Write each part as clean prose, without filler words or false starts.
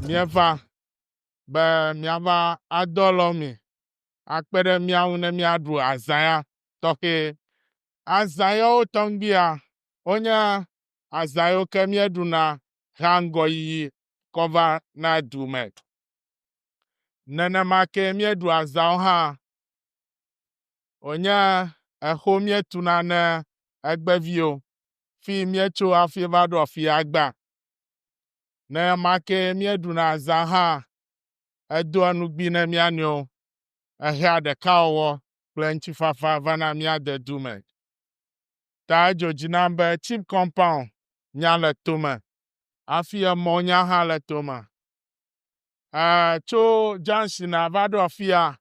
Míeva be míava ado alɔ mi, akpe ɖe mía ŋu ne míaɖu azã ya tɔxɛ. Azã yawo tɔŋgbia, wonye azã yiwo ke míeɖuna hea ŋgɔyiyi kɔ va na du me. Nenema kee míeɖu azãwo hã wònye exo míetuna ne egbeviwo fi míetso hafi va ɖo afia egbea. Nenema kee míeɖuna azã hã edoa nugbi ne mía nɔewo, ehea ɖekawɔwɔ kple ŋutifafa vana mía dedu me. Ta edzo dzi nam be chip compound nya le tome hafi emɔ nya hã le tome. E, tso junction va ɖo afia,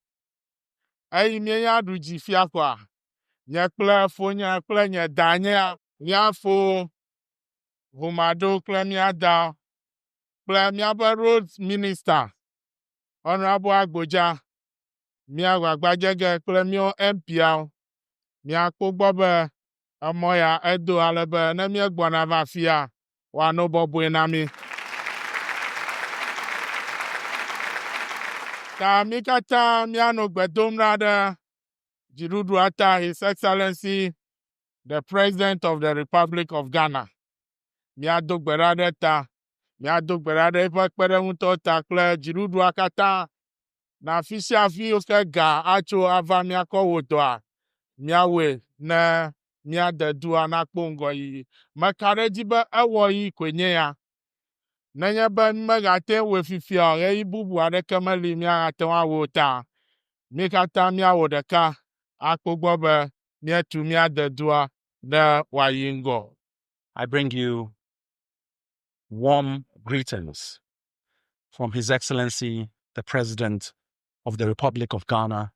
eyi míenya ɖu dzi fia koa, nye kple fonye kple nye danyea míafo ʋumaɖo kple mía da kple míaƒe road minister Honorable Agbodza, mía gbagbadzege kple míawo MP-awo míakpɔ gbɔ be emɔ ya edo ale be ne míegbɔna va afia, wòanɔ bɔbɔe na mí. Ta mí katã míanɔ gbe dom ɖa ɖe dziɖuɖua ta His Excellency the President of the Republic of Ghana. Míado gbe ɖa ɖe ta, míado gbe ɖa ɖe eƒe kpeɖeŋutɔwo ta kple dziɖuɖua katã. Na afi sia afi yi ke ga atso ava míakɔ wɔ dɔa, míawɔe ne míade dua nakpɔ ŋgɔyiyi. Meka ɖe edzi be ewɔɣi koe nye ya. Nenye be mímegate ŋu wɔe fifia o, ɣeyiɣi bubu aɖeke meli míagate ŋu awɔe o ta, mí katã míawɔ ɖeka akpɔ gbɔ be míetu mía dedua ne wòayi ŋgɔ. I bring you warm greetings from His Excellency, the President of the Republic of Ghana,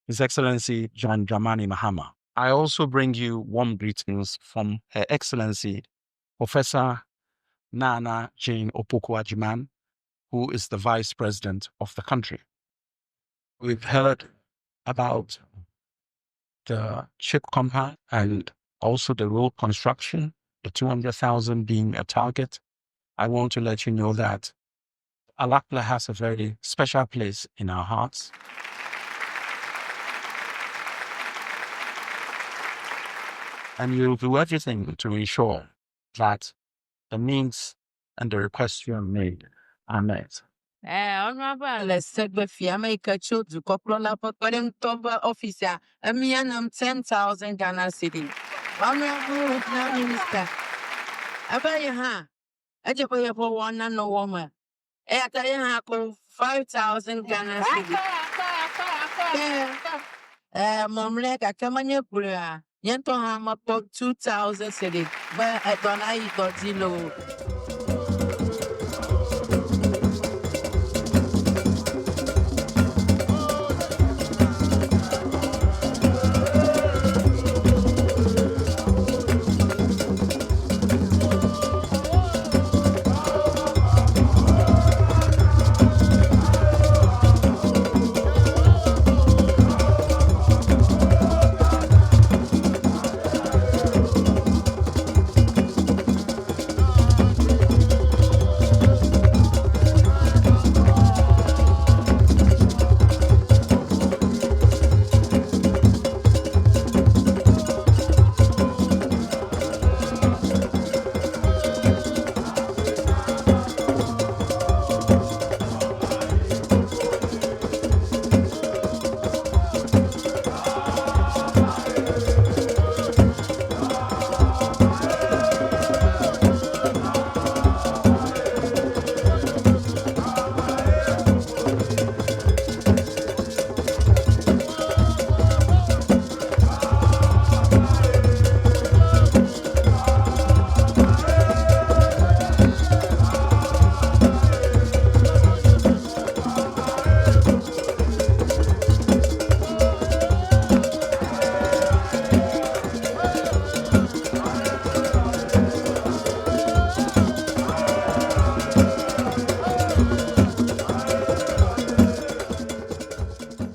His Excellency John Dramani Mahama. I also bring you warm greetings from Her Excellency, Professor Nana Jane Opoku-Agyemang, who is the Vice President of the country. We've heard about the chip compound and also the road construction, the 200,000 being a target. I want to let you know that Alakple has a very special place in our hearts. And we will do everything to ensure that the needs and the requests you have made are met. Eh, Honorable Alex Segbefia, ame yi ke tso dukɔkplɔla ƒe kpeɖeŋutɔ ƒe ɔfisia, emia nam 10,000 Ghana cedi. Honorable Regional Minister, ebe ye hã edze be yeƒe wɔna nɔ wɔ me eya ta ye hã kpɔ 5,000 Ghana cedi. Ke eh, mɔmlɔe gake menye gblɔea, nye ŋutɔ hã mekpɔ 2,000 cedi be edɔ nayi dɔ dzi loo.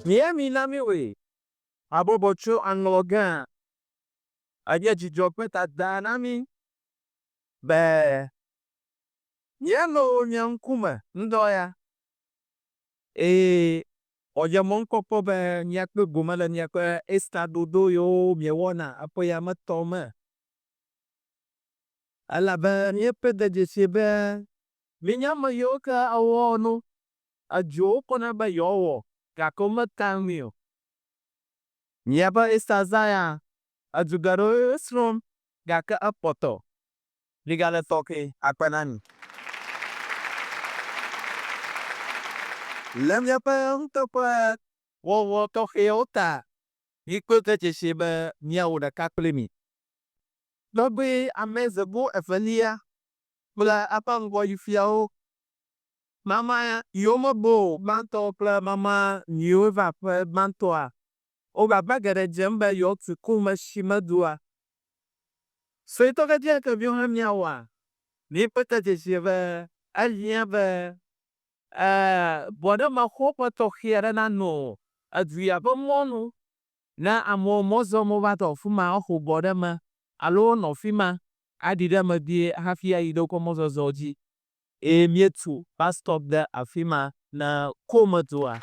Miami na mí woe. Habɔbɔ tso aŋlɔ gã. Enye dzidzɔ kple dada na mí be Míanɔ mia ŋkume ŋdɔ ya eye wòadze mɔnukpɔkpɔ be míakpɔ gome le miaƒe Esta ɖoɖo yiwo miewɔna eƒe ya me tɔ me. Elabe míekpɔe de dzesii be mienye ame yiwo ke ewɔ nu edziwo kpɔna be yewoawɔ gake wometea ŋui o. Miaƒe Esta zã ya, edu geɖewo srɔ̃m gake ekpɔtɔ Migale tɔxɛ akpe na mi. Le miaƒe nuteƒewɔwɔ tɔxɛwo ta, mikpɔe de dzesii be míawɔ ɖeka kpli mi. Tɔgbui Amezego evelia kple eƒe ŋgɔyifiawo, mama yiwo mebo o gbãtɔ kple mama nyuiwo va ƒe gbãtɔa, wo agbagba geɖe dzem be yewoatu kome si medoa Suetɔ kekeake viwo hã míawɔa? Míekpɔe de dzesii be ehiã be gbɔɖemexɔƒe tɔxɛ aɖe nanɔ edu ya ƒe mɔnu ne amewo mɔ zɔm wova tɔ afi ma woaxɔ gbɔɖeme alo woanɔ afi ma aɖi ɖe eme vie hafi ayi ɖe woƒe mɔzɔzɔ dzi. Eye míetu bus stop ɖe afi ma ne Kome dua.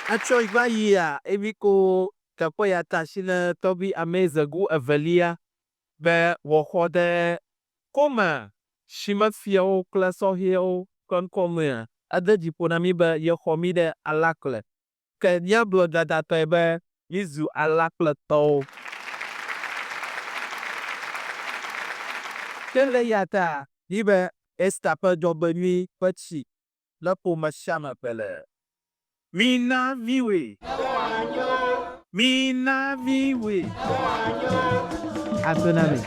Etsɔ yi va yia Emiko teƒe ya ta asi ne tɔgbui Amezegu evelia be wòaxɔ ɖe Kome shimefiawo kple sɔhɛwo ƒe ŋkɔ mea, ede dzi ƒo na mí be yexɔ mí ɖe alakple. Ke míagblɔ dadatɔe be mízu alakpletɔwo. Ke le eya ta míbe Esta ƒe dzɔgbenyui ƒe tsi le ƒome sia me ƒe le. Mina viwòe. Mina viwòe. Akpe na mi.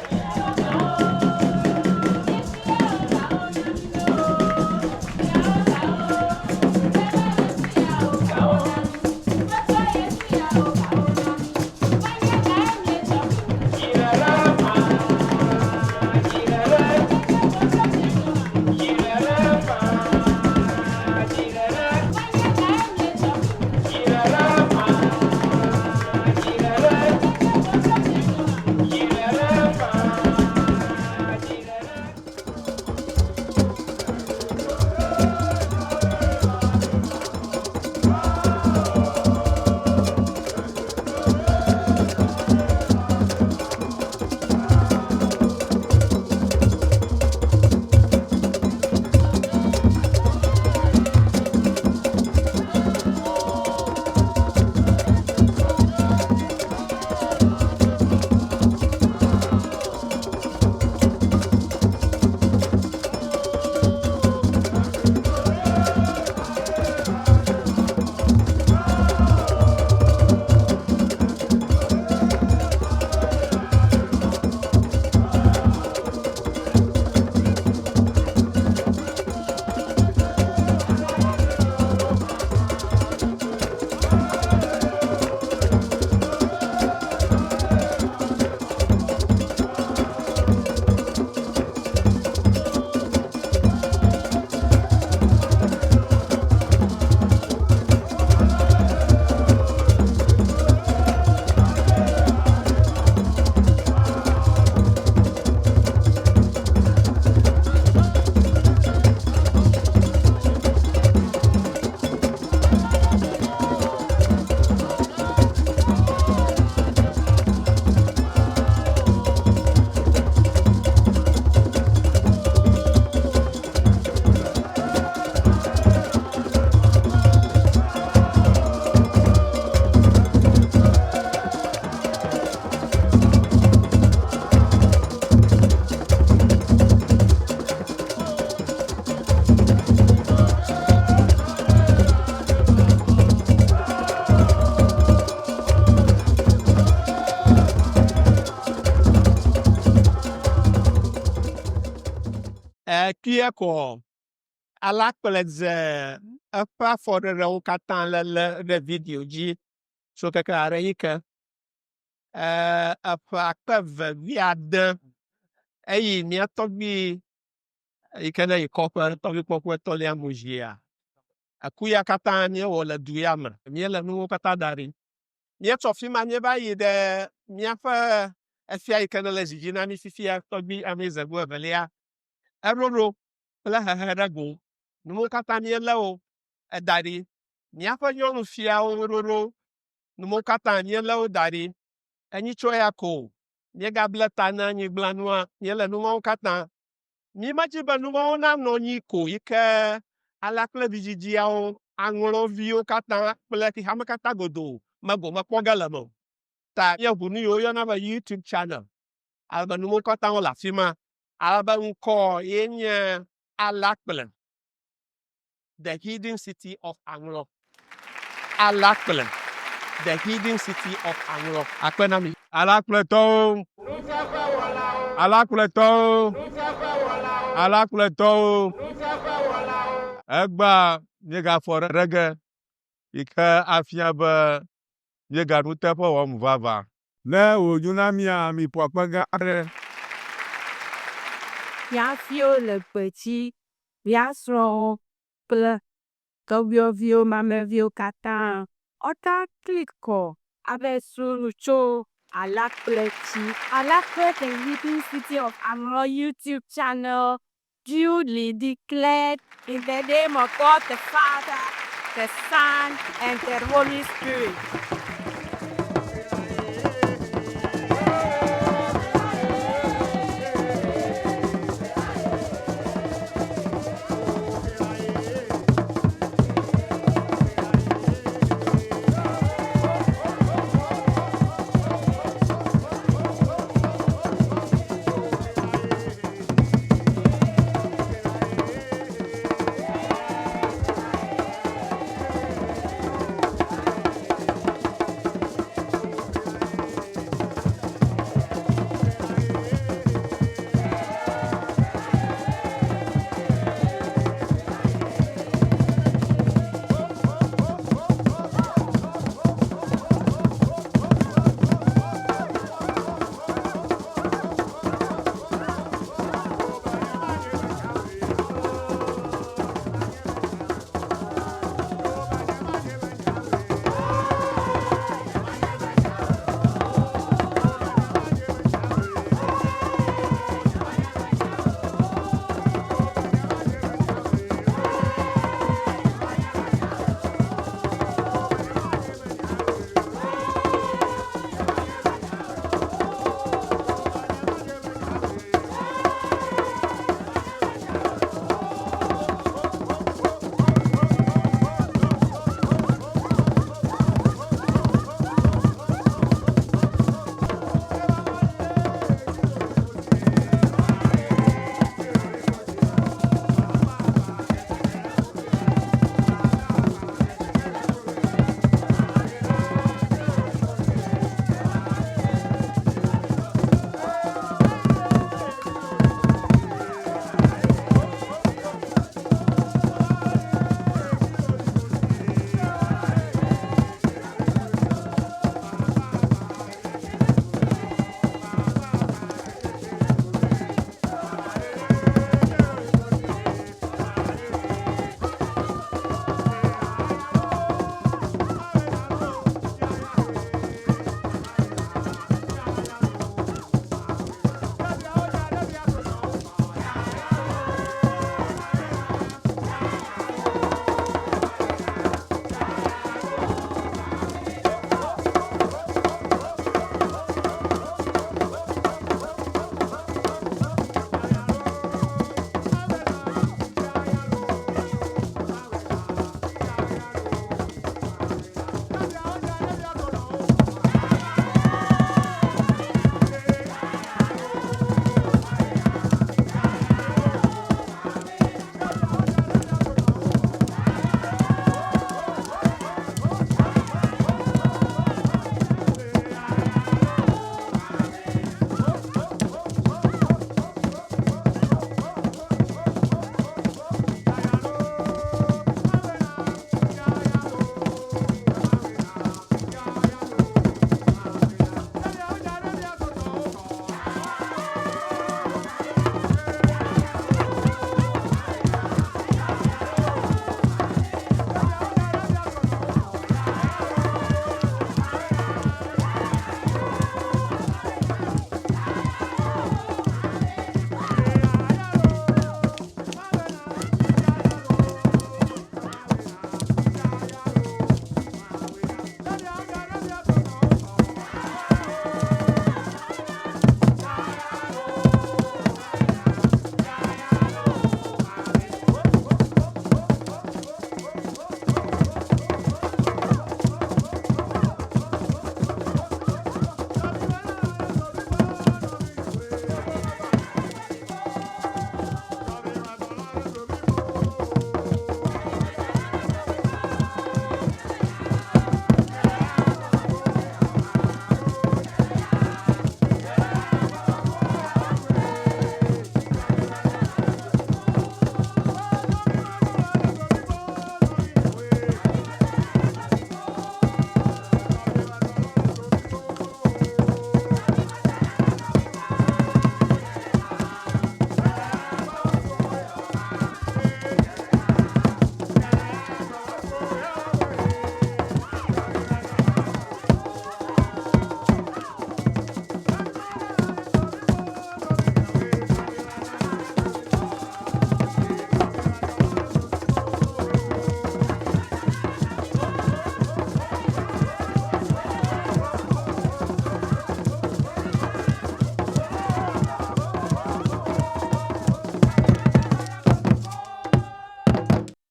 Kpuie ko alakple dze eƒe afɔɖeɖewo katã lelé ɖe video dzi tso keke aɖe yi ke eƒe akpe eve wuiade eyi mía tɔgbui yi ke ne yi kɔƒe tɔgbui kpɔkpɔ etɔ̃lia mu dzia, eku ya katã míewɔ le du ya me. Míele nuwo katã da ɖi. Míetsɔ fi ma míeva yi ɖe míaƒe efia yi ke nele zi dzi na mí fifia tɔgbui Amezegu evelia eɖoɖo. kple hehe ɖe go. Nuwo katã míelé wo eda ɖi. Míaƒe nyɔnufiawo ɖoɖo, nuwo katã míelé wo da ɖi. Enyi tso eya ko o. Míegable ta na nyigbanua, míele nu mawo katã. Mímedi be nu mawo nanɔ anyi ko yi ke alea kple vidzidziawo, aŋlɔviwo katã kple xexeame katã godoo me gome kpɔ ge le eme o. Ta míeʋu nu yi woyɔna be YouTube channel ale be nuwo katã wole afi ma. Ale be ŋkɔ ye nye Alakple, The Hidden City of Aŋlɔ. Alakple, The Hidden City of Aŋlɔ. Akpe na mi. Alakpletɔwo! Alakpletɔwo! Alakpletɔwo! Egbea míegafɔ ɖe ge yi ke afia be míega nuteƒe wɔm vavã. Ne wònyo na mía, miƒo akpe gã aɖe. Fiafiwo le gbedzi, mía srɔ̃wo kple tɔgbuiɔviwo, mamlɛviwo katã. Ɔta klikɔ abe srɔ̃ nu tso Alakple dzi. Alakple The Hidden City of Aŋlɔ YouTube channel duly declared in the name of God the Father, the Son, and the Holy Spirit.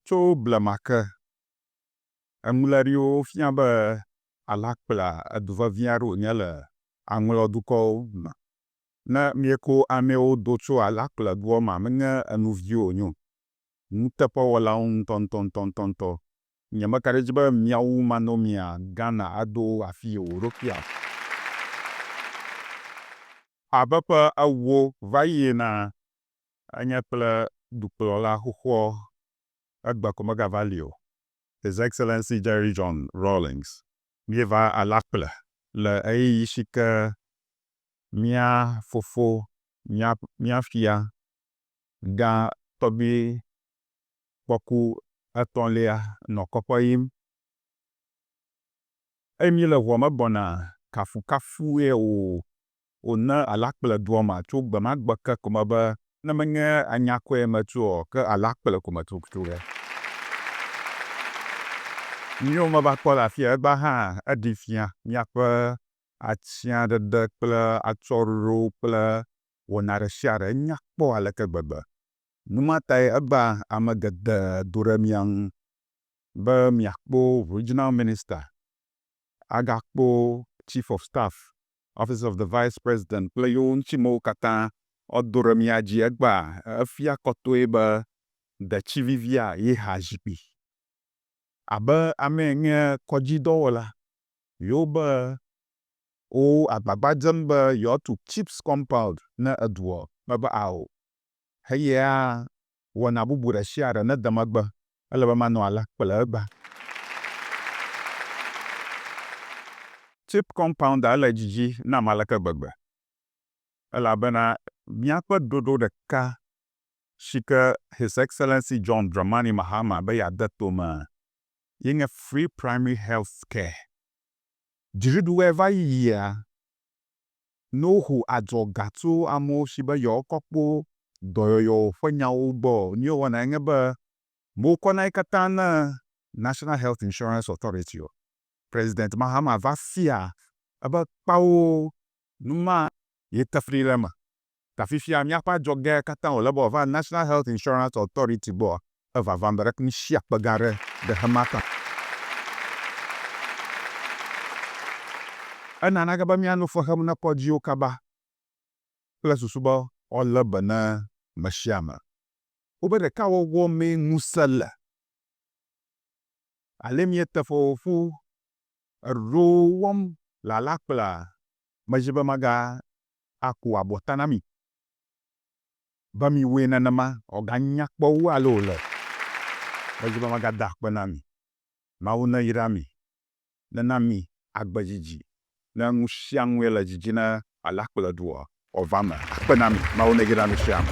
Tso blema ke, enuleɖiwo fia be Alakplea edu vevi aɖe wònye le aŋlɔdukɔwo me. Ne míeko amewo do tso Alakple dua mea, menye enu vi wònye o. Nuteƒewɔlawo ŋutɔŋutɔŋutɔŋutɔ. Nyemeka ɖe edzi be míawo manɔmea Ghana aɖo afi yi wòɖo fia o. Abe ƒe ewo va yi enea, enye kple dukplɔla xoxoa egbe ko megava li o, His Excellency Jerry John Rawlings, míeva Alakple le ɣeyiɣi si ke mía fofo, mía, mía fia gã tɔgbui kpɔku etɔ̃lia nɔ kɔƒe yim. Eye míele ʋua me gbɔna kafukafue o wòne alakple dua me tso gbe ma gbe ke ko mebe ne menye anyakɔe metso o ke alakple ko metso tso ge. Míwo meva kpɔ le afia egbea hã eɖi fia míaƒe atsiãɖeɖe kple atsyɔ̃ɖoɖo kple wɔna ɖe sia ɖe enya kpɔ aleke gbegbe. Nu ma tae egbea ame geɖe do ɖe mía ŋu be miakpɔ Regional Minister, agakpɔ Chief of Staff, Office of the Vice President kple yewo ŋutimewo katã woado ɖe mía dzi egbea. Efia kɔtɔe be detsi vivia ye ha zikpui. Abe ame nye kɔdzidɔwɔla, yewo be wo agbagba dzem be yewoatu CHIPS compound ne edua. Mebe ao. Eyea wɔna bubu ɖe sia ɖe nede megbe, ele be manɔ ale kple egbea. Chip compound-a ele dzidzi nam aleke gbegbe, elabena míaƒe ɖoɖo ɖeka si ke His Excellency John Dramani Mahama be yeade tomea ye nye Free Primary Health Care. Dziɖuɖue va yia Ne woho adzɔga tso amewo si be yewoakɔ kpɔ dɔyɔyɔ ƒe nyawo gbɔ, nu yi wowɔna enye be wokɔna ye katã na National Health Insurance Authority o. President Mahama va fia ebe kpawo nu ma ye te fli ɖe eme. Ta fifia míaƒe adzɔgea katã wòle be wòava National Health Insurance Authority gbɔ evavam be ɖe ŋuti akpe gã aɖe ɖe xema ta. Enana ge be míano fe xem ne kɔdziwo kaba kple susu be woalé be na mesiame. Wobe ɖekawɔwɔ mee ŋusẽ le. Ale míete ƒoƒu eɖoɖowo wɔm le alakplea, medzi be maga aku abɔta na mi. Be miwɔe nenema wòaganya kpɔ wu ale wòle. Medi be magada akpe na mi. Mawu neyra mi, nena mi agbe didi, ne nusianue le didi ne alakple ɖua, wòava eme. Akpe na mi. Mawu neyra nusianu.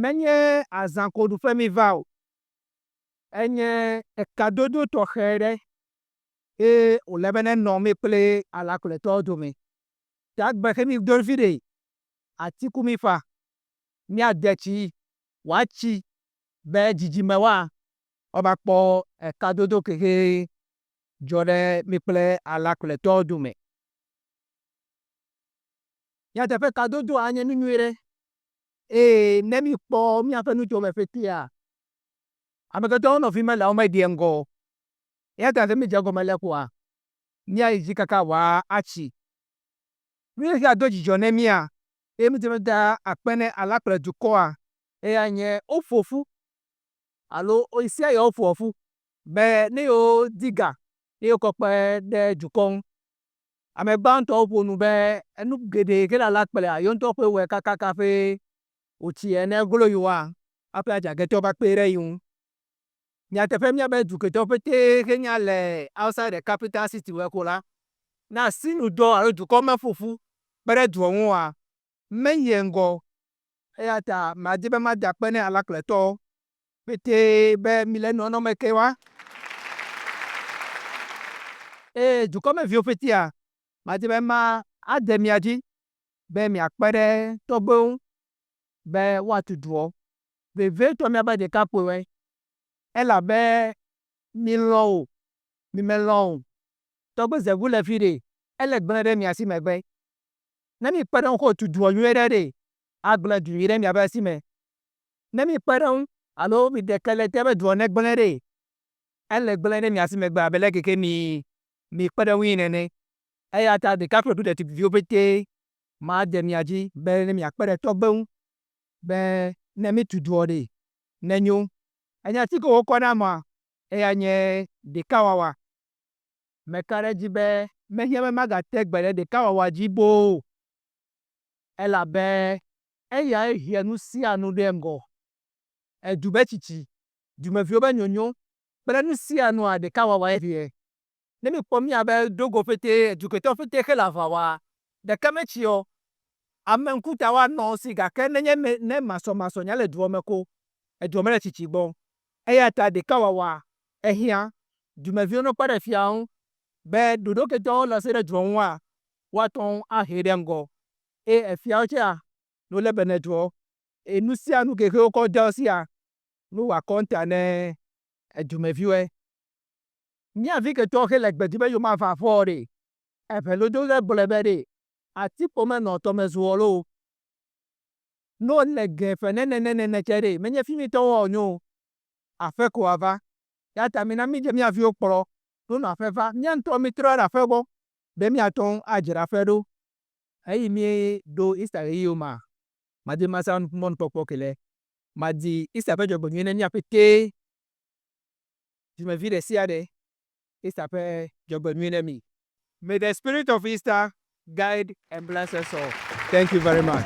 Menye azã ko ɖuƒe míva o. Enye ekadodo tɔxɛ ɖe eye wòle be nenɔ mí kple alakplɔtɔwo dome. Ta gbe xe mído ɖe fi ɖe, atiku míƒã, míade tsi wòatsi be dzidzimewoa, woava kpɔ ekadodo ke xe dzɔ ɖe mí kple alakplɔtɔwo dome. Nyateƒe kadodoa nye nu nyui ɖe eye ne míkpɔ míaƒe nudzɔme ƒetea, amegbetɔwo nɔvi mele womeɖie ŋgɔ o. Eya ta ne mídze egɔme le koa, míayi dzi kaka wòatsi. Nu yi ke ado dzidzɔ ne mía eye mídi be míada akpe ne alakple dukɔa, eyae nye woƒo ƒu alo ɣesiaɣi woƒoa ƒu be ne yewodi ga ne yewokɔ kpe ɖe dukɔ ŋu. Ame gbãtɔwo ƒo nu be enu geɖe ke le alakplea, yewo ŋutɔ ƒe wɔe kakaka ƒe wòtsi ene glo yewoa hafi adzagetɔwo va kpe ɖe ye ŋu. Nyateƒe míabe duketɔwo ƒete xe nya le outside the capital city wɔ ko la, ne asinudɔ alo dukɔ meƒo ƒu kpe ɖe dua ŋu oa, meyie ŋgɔ o. Eya ta madi be mada akpe ne alakpletɔwo ƒete be mile nɔnɔme ke wa. Eye dukɔmeviwo ƒetea, madi be ma ade mia dzi be miakpe ɖe tɔgbuiwo ŋu be woatu duɔ. Vevietɔ miabe ɖekakpuiwoe, elabe milɔ̃ o, mimelɔ̃ o, tɔgbe Zevu le fi ɖe, ele gblẽ ɖe mia si megbe. Ne mikpe ɖe eŋu xotu dua nyuie ɖe ɖe, agblẽ du nyui ɖe miabe asi me. Ne mikpe ɖe eŋu alo miɖe ke le ete be dua negblẽ ɖe, ele gblẽ ɖe mia si megbe abe leke ke mi mikpe ɖe eŋui nene. Eya ta ɖekakpui kple ɖetugbiviwo ƒete made mia dzi be ne miakpe ɖe tɔgbe ŋu be ne mítu dua ɖe, nenyo. Enya si ko wokɔ na amea, eya nye ɖekawawa. Meka ɖe edzi be mehiã be magate gbe ɖe ɖekawawa dzi boo o, elabe eyae hea nu sia nu ɖe ŋgɔ. Edu be tsitsi, dumeviwo be nyonyo kple nu sia nua, ɖekawawae hee. Ne míkpɔ míabe dogo ƒete, eduketɔwo ƒete xe le aʋa wɔa, ɖeke metsi o. Ame ŋkuta woanɔ wo si gake nenye me ne masɔmasɔ nya le dua me ko, edua mele tsitsi gbɔ o. Eya ta ɖekawawa ehiã. Dumeviwo nekpe ɖe fia ŋu be ɖoɖo ke tɔwo le se ɖe dua ŋua, woate ŋu ahee ɖe ŋgɔ. Eye efiawo tsɛa, ne wolé be ne duɔ, eye nusianu ke xe wokɔ de wo sia, ne wowɔ akɔnta ne edumeviwoe. Mía vi ketɔwo xe le gbe dzi be yewomava aƒe o ɖe, eʋe lodo ɖe gblɔe be ɖe, atikpo menɔ tɔmezu o loo. Ne wole ge ƒe nenenenene tsɛ ɖe, menye fi mi tɔwo wònyo o, aƒe ko wòava. Eya ta mina mídze mía viwo kplɔ ne wonɔ aƒe va. Mía ŋutɔ mítrɔ ɖe aƒe gbɔ be míate ŋu adzra aƒe ɖo. Eyi míeɖo Easter ɣeyiɣiwo mea, madi be mazã mɔnukpɔkpɔ ke le madi Easter ƒe dzɔgbenyui ne mía ƒetee. Dumevi ɖe sia ɖe, Easter ƒe dzɔgbenyui ne mi. May the spirit of Easter guide and bless us all. Thank you very much.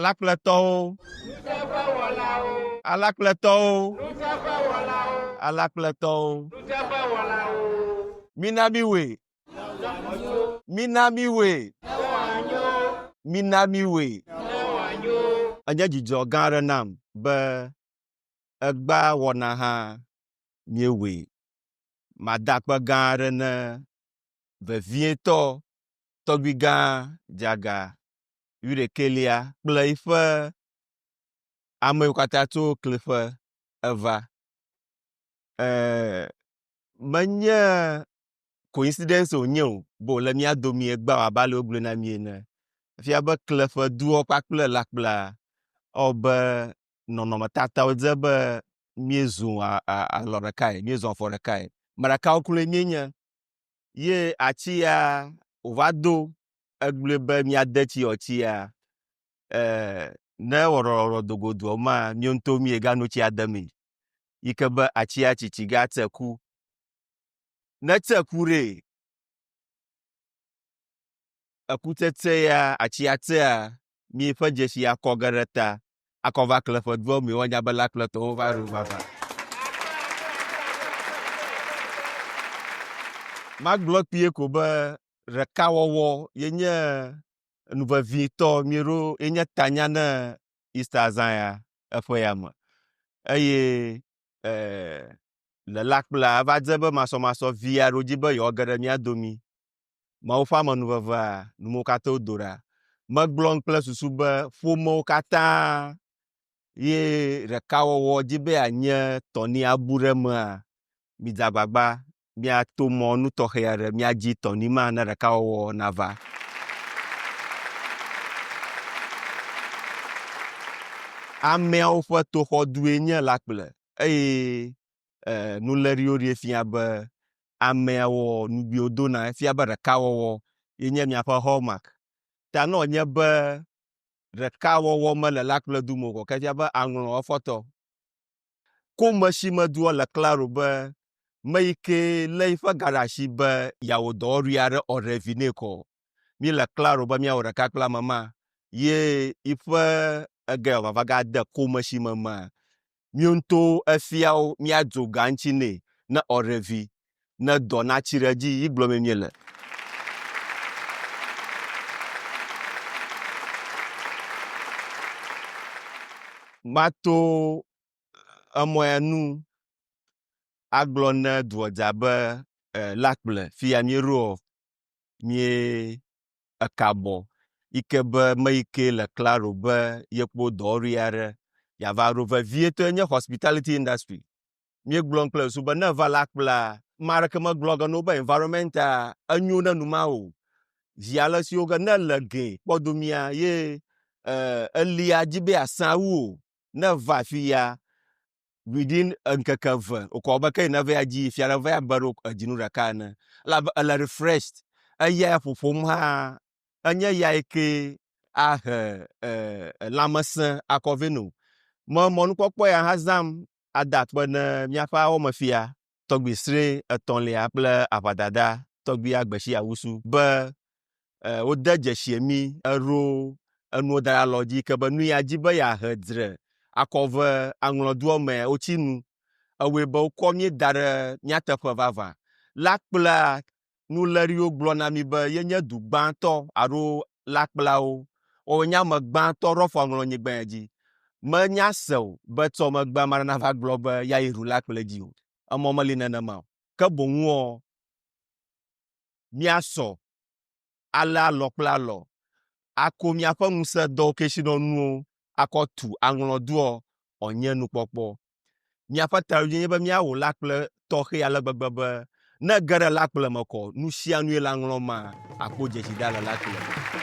Alakpletɔwo. Alakpletɔwo. Alakpletɔwo. Mina míwɔe. Mina míwɔe. Mina míwɔe. Enye dzidzɔ gã aɖe nam be egbea wɔna hã míewɔe. Mada akpe gã aɖe ne vevietɔ tɔgbuigã Dzaga wuiɖekɛlia kple eƒe ame yiwo katã tso Kliƒe eva. E, menye coincidence wònye o be wòle mía domi egbea o abe ale wogblɔe na mí ene. Efia be Kleƒe duɔ kpakple Lakplea ewɔ be nɔnɔmetatawo dze be míezu alɔ ɖekae, míezɔ afɔ ɖekae. Ame ɖekawo kloe míenye. Ye atsi ya wòva do egblɔe be míade tsi ɔ tsi ya e ne ewɔ ɖɔɖɔɖɔ do go doɔ ma míwo ŋutɔ míegano tsia demee. Yi ke be atsia tsitsi ga tse ku. Ne tse ku ɖee, ekutsetse ya atsia tsea míeƒe dzesi akɔ ge ɖe ta akɔ va kle ƒe dua me woanya be la kple tɔwo va ɖo vava. Magblɔ kpuie ko be ɖekawɔwɔ ye nye enu vevitɔ míeɖo ye nye tanya ne Easter zã ya eƒe ya me. Eye e, le la kplea eva dze be masɔmasɔ vi aɖewo dzi be yewoage ɖe mía domi. Mawu ƒe amenuvevea, numewo katã wodo ɖa. Megblɔ kple susu be ƒomewo katã ye ɖekawɔwɔ dzi be yeanye tɔni abu ɖe emea, midze agbagba miato mɔnu tɔxɛ aɖe miadzi tɔni ma ne ɖekawɔwɔ nava. Ameawo ƒe toxɔdue nye Lakple eye e, nuléɖiwo ɖee fia be amea wɔ nugbiwo dona, efia be ɖekawɔwɔ ye nye miaƒe hallmark. Ta ne wònye be ɖekawɔwɔ mele la kple du me o, ke efia be aŋlɔ efɔtɔ. Kome si me dua le klalo be me yi ke lé yiƒe ga ɖe asi be yeawɔ dɔwɔɖui aɖe ɔɖe vi nɛ kɔ. Míele klalo be míawɔ ɖeka kple ame ma ye yiƒe ege wòava va de kome si me mea, Míwo ŋutɔwo efiawo míadzo ga ŋuti nɛ ne ɔɖe vi, ne dɔ natsi ɖe edzi yi gblɔmee míele. Mato emɔ ya nu agblɔ ne dua dza be Lakple fiya míeɖoɔ, mí eka bɔ yi ke be me yi ke le klalo be yekpɔ dɔwɔɖui aɖe yeava ɖo vevietɔe nye hospitality industry. Míegblɔ kple susu be ne eva la kplea, ame aɖeke megblɔ ge na wo be environmental enyo ne nu ma o. Zi ale si wo ge ne le gɛ kpɔdomia ye elia dzi be yeasã wu o. Ne eva afi ya within ŋkeke eve wòkɔ abe ke yi neva ya dzi fia ɖe va ya be ɖo edzinu ɖeka ene elabe ele refreshed eya ya ƒoƒom hã enye ya yi ke ahe e, lãmesẽ akɔ vɛ no. Me mɔnukpɔkpɔ ya hã zãm ada akpe ne míaƒe awɔmefia tɔgbi sre etɔ̃lia kple aʋadada tɔgbi Agbesi Awusu be e, wode dzesi mí eɖo enuwo da ɖe alɔ dzi ke be nu ya dzi be yeahe dzre akɔ ve aŋlɔdoa me wotsi nu. Ewɔe be wokɔ mí da ɖe mía teƒe vavã. Lakplea nuléɖiwo gblɔ na mí be yenye du gbãtɔ alo lakpleawo woawoe nye ame gbãtɔ ɖo afɔ aŋlɔ nyigba ya dzi. Menya se o be tsɔ megbe ame aɖe nava gblɔ be yeayi ɖu lakple dzi o. Emɔ meli nenema o. Ke boŋuɔ, míasɔ alé alɔ kple alɔ, ako míaƒe ŋusẽdɔwo kesinɔnuwo akɔ tu aŋlɔ doɔ wòanye nukpɔkpɔ. Míaƒe taɖodzinu nye be míawɔ lãkple tɔxɛ ale gbegbe be ne ege ɖe lãkple me kɔ, nu sia nue le aŋlɔ ma akpɔ dzesida le lãkple me.